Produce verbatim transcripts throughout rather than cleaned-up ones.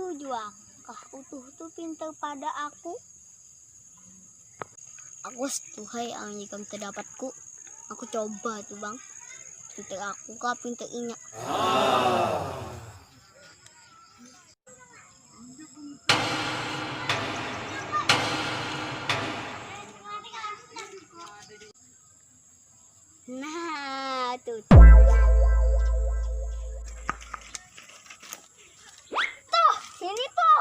Tujuakah utuh tu pinter pada aku? Aku setuhai ang ikam terdapatku. Aku coba tu bang. Pinter aku kah pinter inya? Nah, tuh. Tuh, sini tuh.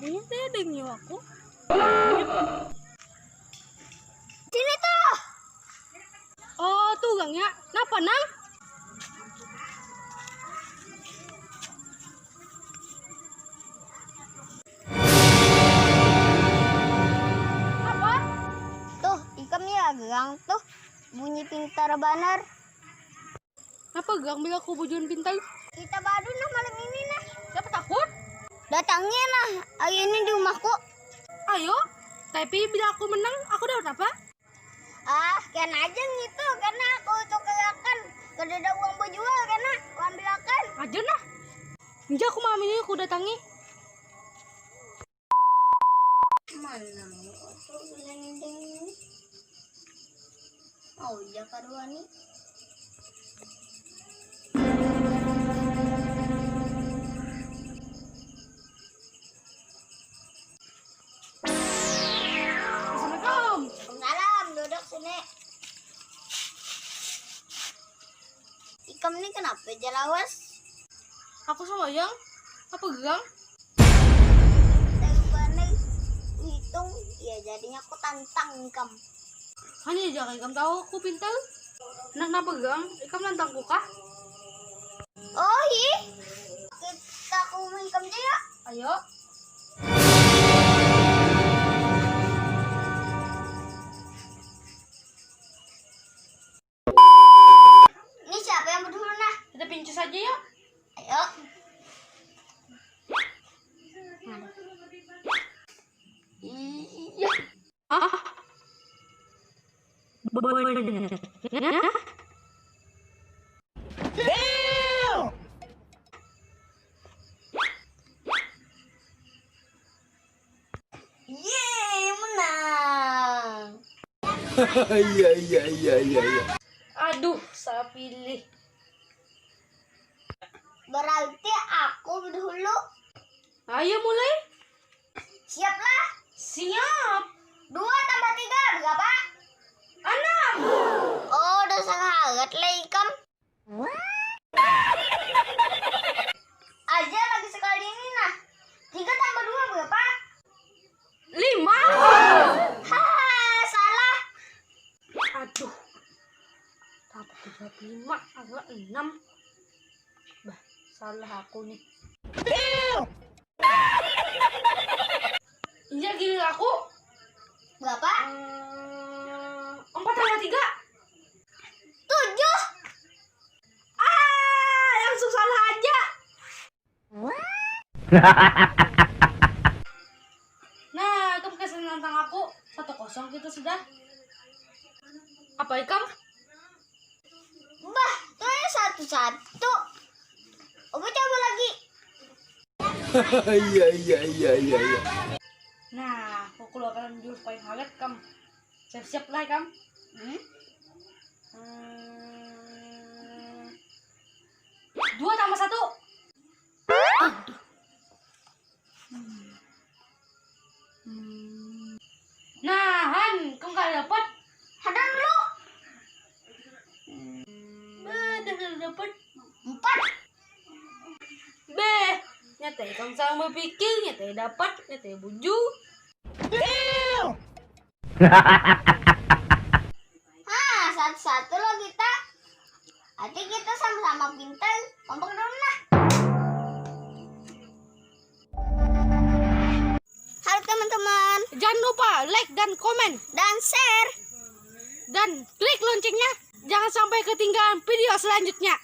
Ini teh ada nyawa aku. Sini tuh. Oh, tuh gangnya. Napa nang? Apa? Tuh, ikam ya gerang tuh. Bunyi pintar banar. Apa gerang bila aku bujuan pintar? Kita badu nah malam ini nah. Siapa takut? Datangnya nah hari ini di rumahku. Ayo, tapi bila aku menang, aku dapat apa? Ah, kian aja ngitu karena aku tukarakan. Kada ada uang berjual karena uang bilakan. Aja nah. Inja aku malam ini aku datangi. Mana aku selendang ini? Mau ya karuan nih. Assalamualaikum. Waalaikumsalam, duduk sini. Ikam ni kenapa ja lawas? Aku sembahyang, apa gerang? Daripada hitung, ya jadinya aku tantang ikam. Hanya jangan ikam tahu aku pintar. Nah, kenapa gerang? Ikam nantangku kah? Oh, hi. Kita aku ikam ja ya. Ayo. Ini siapa yang berdulu nah? Kita pincus aja yuk. Ayo. Iya. Ah. Yeay, menang. Iya, iya, iya, iya, iya. Aduh, salah pilih. Berarti aku dulu. Ayo mulai. Siap lah. Siap. Dua tambah tiga berapa? Enam. Oh, udah sangat lah ikam. Aja lagi sekali ini nah. Tiga tambah dua berapa? Lima. Haha, salah. Aduh. Tambah tiga puluh lima adalah enam. Bah, salah aku nih. Iya, giliran aku. Berapa? Eh, empat tambah tiga. Tujuh. Ah, langsung salah aja. Nah, ikam kasih nantang aku. Satu kosong kita sudah. Apa ikam? Bah, tuh ya satu-satu. Aku coba lagi. Iya, iya, iya, iya, iya. Nah, aku keluarkan jurus paling hangat, kam. Siap-siap lah, kam. Hmm? Hmm. Dua tambah satu. Aduh. Hmm. Hmm. Nah, han, kau kada dapat. Ada dulu. Hmm. Ada kada dapat. Empat. Beh, nyatai kang salah berpikir, nyatai dapat, nyatai bujur. Hah, satu-satu lo kita. Ati kita sama-sama pintar, kompak dulu nah. Halo teman-teman. Jangan lupa like dan komen. Dan share. Dan klik loncengnya. Jangan sampai ketinggalan video selanjutnya.